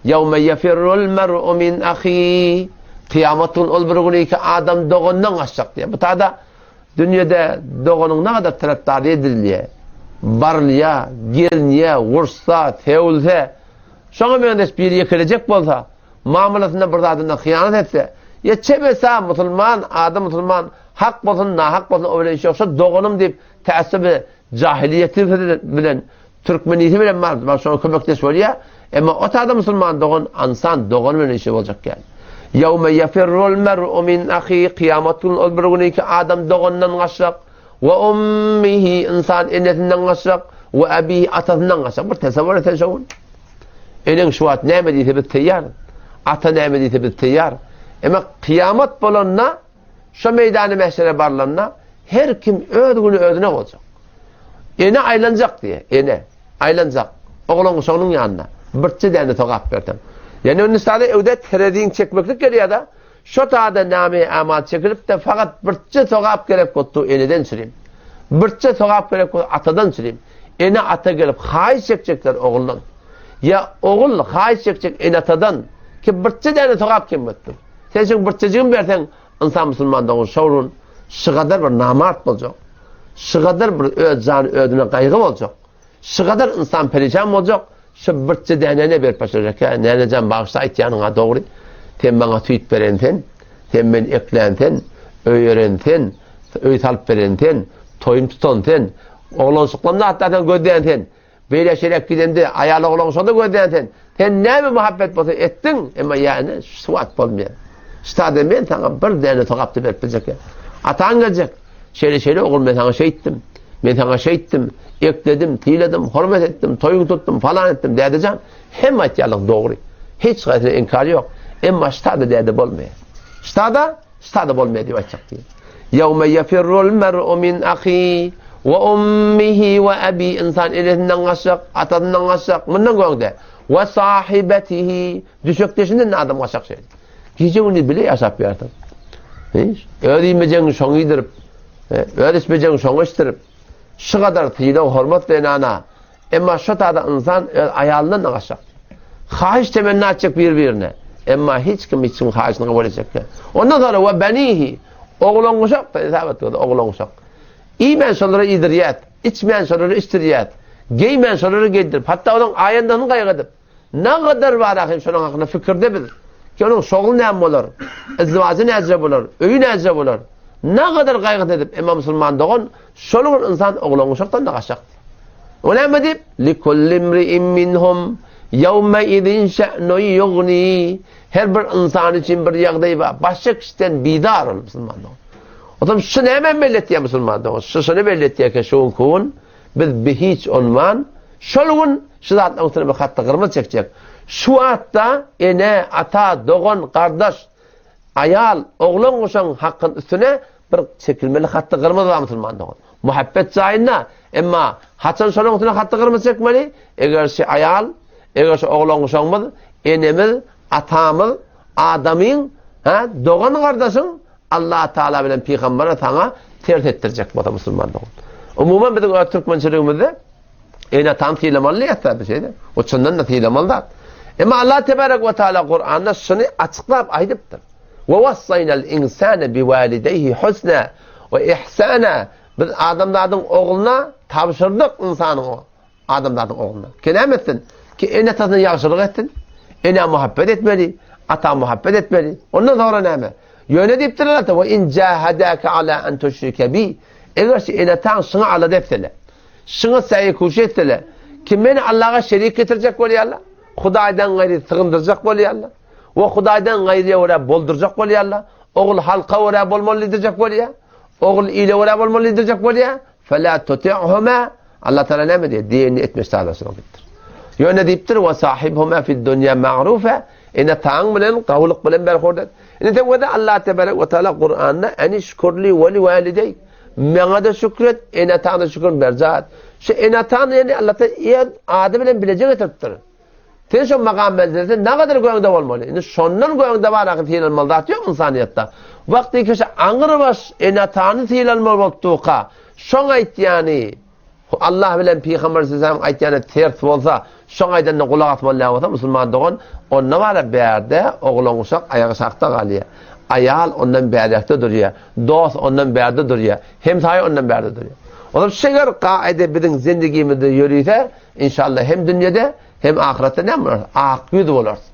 Ýewme ýefirrul mer'u min ahihi. Kyýamat gün ol bir güni ki adam dogandan gaçjak diýýär. Bu tada dünýede doganyň nägadar tarapdary edilýär. Barylýar, gelinýär, ursa, sögülse, şoňa meňzeş biri ýekelejek bolsa, mamylasynda bir zadynda hyýanat etse, ýa çebesa musulman, adam musulman, hak bolsun, nahak bolsun, o bilen işi ýok, şo doganym diýip tässuby jahiliýeti bilen Türkmenisi bilen bar, bar şoňa kömekdeş bolýar. Emma o tada musulman dogan, ansan dogan bilen işi boljak ýaly. Ýewme ýefirrul mer'u min ahi, kyýamat gün ol bir güni ki adam dogandan gaçjak, we ummihi, ynsan enesinden gaçjak, we abihi, atasyndan gaçjak. Bir tesewwür etsen şo gün. Eneň şu wagt näme diýse biz teýýar. Ata näme diýse biz teýýar. Emma kyýamat bolanda Şo meýdany mähşere barlanda her kim öz güni özüne boljak. Ene aýlanjak diýe, ene aýlanjak. Oglan uşagynyň ýanyna birçe däne sogap berseň. Ýani indi sada öwde tereziň çekmeklik gelýär-de, şo tada name amal çekilip-de fakat birçe sogap gerek boldy eneden çürim. Birçe sogap gerek boldy atadan çürim. Ene ata gelip haýyş çekjekler oguldan. Ýa ogul haýyş çekjek ene atadan ki birçe däne sogap kem etdim. Sen şoň birçejigini berseň, ynsan musulman dogan şowrun, şygadar bir namart boljak. Şygadar bir öz jany özüne gaýgy boljak. Şygadar ynsan perişan boljak. Şu birçe dänene berip başlajak ýa, nänejan bagyşla aýtýanyň-a dogry. Sen maňa süýt beren sen, sen meni eklän sen, öýeren sen, öý salyp beren sen, toýum tutan sen, oglanşyklamda hatda sen gözleýän sen. Beýle şerek gidende aýal oglan şonda gözleýän sen. Sen näme muhabbet bolsa etdiň, emma ýäne şu wagt bolmaýar. Ştada men saňa bir däne sogap-da berip biljek ýa. Ataň geljek. Şeýle şeýle ogul men saňa şeýtdim. Men saňa şeýtdim. Ekledim, syladym, hormat etdim, toýuňy tutdum, falan etdim dädejan. Hemme aýtýanlyk dogry. Hiç haýsyna inkar ýok. Emma ştada däde bolmaýar. Ştada Sada bolmaýar diýip aýtjak diýýär. Ýewme ýefirrul mer'u min ahi we ummihi we abi ynsan enesinden gaçjak, atasyndan gaçjak, mundan göňde we sahibetihi düşekdeşinden adam gaçjak şeýle. Gije gündiz bile ýaşap ýarsyň. Hiç. Öz iýmejegiňi şoňa iýdirip, öz içmejegiňi şoňa içdirip, şu gadar sylag hormat zenana Emma şo tada ynsan öz aýalyndan-da gaçjak. Haýyş temenna etjek bir-birine. Emma hiç kim hiç kimiň haýyşyny kabul etjek däl. Ondan soňra we benihi, oglan-uşak da hesap et görde, oglan-uşak. Iýmän şolara iýdirýät, içmän şolara içdirýät, geýmän şolara geýdirip, hatda olaryň aýandasyny gaýgy edip, Nagadar bar ahym şonuň hakynda fikirde biz. Ki onuň şogly näme bolar? Izdiwajy näce bolar? Öýi näce bolar? Nagadar gaýgy edip, emma musulman dogan şol gün ynsan oglan uşakdan da gaçak. O näme diýip? Likulli imri'in minhum ýewme izin şe'nun ýugni. Her bir ynsan üçin bir ýagdaý bar. Başga kişiden bizar ol musulman dogan. O zaman şu näme belli etýär musulman dogan? Şu şuny belli etýär ki şu gün Biz bihiç onman, şol gün şu zatlaryň üstüne bir hatda gyrmyz çekjek. Şu wagtda ene, ata, dogan, gardaş, aýal, oglan-guşaň hakyň üstüne bir çekilmeli hatda gyrmyz bar musulman dogan. Muhabbet jaýynda, emma haçan şolaryň üstüne hatda gyrmyz çekmeli? Eger şu aýal, eger şu oglan-guşagymyz, enemiz, atamyz, adamyň, hä, dogan-gardaşyň Allah Taala bilen pygambere saňa ters etdirjek bolsa musulman dogan. Umuman biziň öz türkmençiligimizde ene-atany sylamaly diýýär bir şeyde. O çyndan da sylamaly zat. Emma Allah tebarek we taala Kur'anda şuny açyklap aýdypdyr. We wassaýnal insane biwalideyhi husna we ihsana. Biz adamzadyň ogluna tabşyrdyk ynsanyň Adamzadyň ogluna. Ki näme etsin? Ki ene-atasyna ýagşylyk etsin. Enä muhabbet etmeli, ata muhabbet etmeli. Ondan soňra näme? Ýöne diýipdirler ata, "Wa in jahadaka ala an tushrika bi." Eger şu ene-ataň şuňa alada etseler, şuňa säýi-kuşy etseler, ki meni Allaha şerik getirjek bolýarlar, Hudaýdan gaýry sygyndyrjak bolýarlar, we Hudaýdan gaýryýa görä boldurjak bolýarlar, ogul halka görä bolmaly diýdirjek bolýar, ogul ile görä bolmaly diýdirjek bolýar, Fela tuti'huma Allah Teala näme diýýär? Diýenini etme sadasyna diýipdir. Ýöne diýipdir, "Wa sahibhuma fid dunya ma'rufa." Ene taň bilen gawulyk bilen berhurd et. Indi sen wada Allah tebarek we taala Kur'anda "Enişkurli we li walideyk." Maňa da şükür et, ene taňa şükür berja et. Şu ene taň ýani Allah Teala öz ady bilen bileje getiripdir. Sen şu makam menzilinde ne kadar göňde bolmaly? Indi şondan göňde bar aky sylanmaly zat ýok ynsanyýetde. Wagty kişi aňrybaş ene-atany sylanmaly bolupdyka, şoň aýtýany. Allah bilen Pygamber sallallahu aýtýany ters bolsa, şoň aýdanyna gulak asmaly däl bolsa, musulman dogan, onda bara bärde oglan uşak aýagy aşakda galýar. Aýal ondan bärräkde durýar. Dost ondan bärde durýar. Hemsaýa ondan bärde durýar. Olar şeger kaide biziň zindigimizde ýörüse, inşallah hem dünýede, hem ahyretde näme bolar? Ak ýüz bolarys.